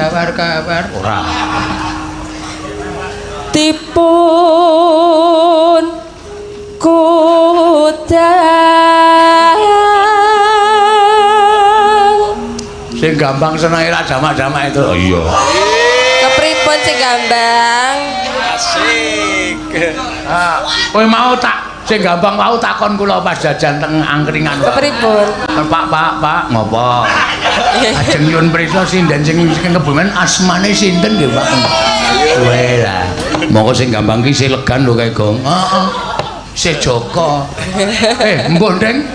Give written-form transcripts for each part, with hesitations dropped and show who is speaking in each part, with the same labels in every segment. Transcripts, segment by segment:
Speaker 1: Kewer-kewer ora.
Speaker 2: Dipun kudang.
Speaker 1: Sing gampang senenge ra jamak-jamak itu. Oh iya.
Speaker 2: Kepripun sing gambang?
Speaker 3: Asik.
Speaker 1: Ah, kowe mau tak sing gampang mau takon kula pas jajan teng angkringan.
Speaker 2: Kepripun?
Speaker 1: Pak, Pak, Pak, ngopo? Ajeng nyuwun prisa sinden sing sing Kebumen asmane sinten nggih, Pak? Kowe lah. Monggo sing gampang ki sing legan lho kae, Gong. Heeh. Sih Joko. Eh, mbok, Deng.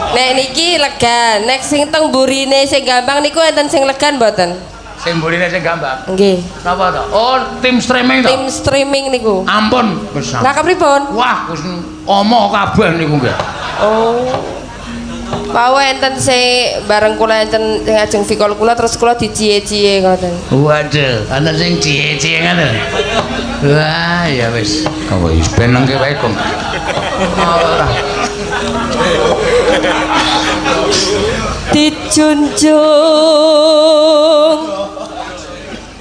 Speaker 2: Nek niki legan, nek sing teng burine sing gampang niku enten sing legan mboten?
Speaker 1: Sing burine sing gampang.
Speaker 2: Nggih.
Speaker 1: Napa to? Oh, tim streaming to?
Speaker 2: Tim streaming niku.
Speaker 1: Ampun, wis.
Speaker 2: Lah kepripun?
Speaker 1: Wah, wis omo kabeh niku nggih.
Speaker 2: Oh. Wau enten sing bareng kula enten sing ajeng vikol kula terus kula dicie-cie ngoten.
Speaker 1: Waduh, ana sing cie-cie ngono. Wah, ya wis. Oh, wis ben nengke wae, Gong. Ora.
Speaker 2: Dijunjung.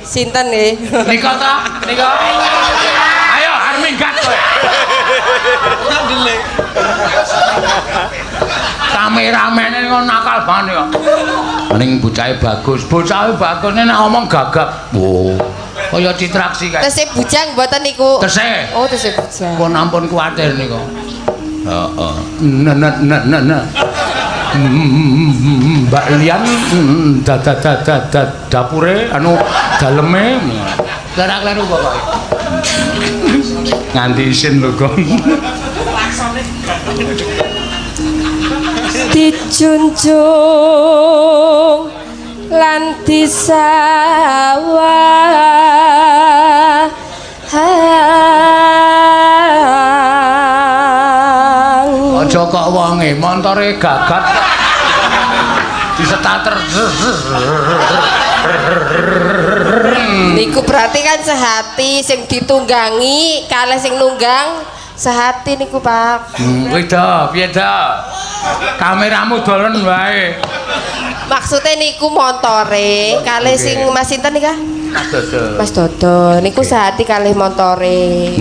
Speaker 2: Sinten nggih?
Speaker 1: Nika ta? Nika. Ayo arep minggat kowe. Kameramene kok nakal banget kok. Ning bocahe bagus, bocahe bagus nek ngomong gagap. Oh, kaya citraksi kae.
Speaker 2: Tesih bujang mboten niku?
Speaker 1: Tesih.
Speaker 2: Oh, tesih bujang.
Speaker 1: Pun ampun kuwatir niku. Heeh. Nah nah nah nah nah. Mbak Lian da dapure anu daleme klerak-kleru pokoke. Nganti isin lho, Gong.
Speaker 2: Dijunjung lan disawah.
Speaker 1: Aja kok wonge montore gagat disetater.
Speaker 2: Niku berarti kan sehati sing ditunggangi kalih sing nunggang sehati niku, Pak.
Speaker 1: Kuwi do, piye do? Kameramu dolen wae.
Speaker 2: Maksudnya niku montore kalih sing Mas sinten nika?
Speaker 1: Mas Dodo.
Speaker 2: Mas Dodo niku sehati kalih montore.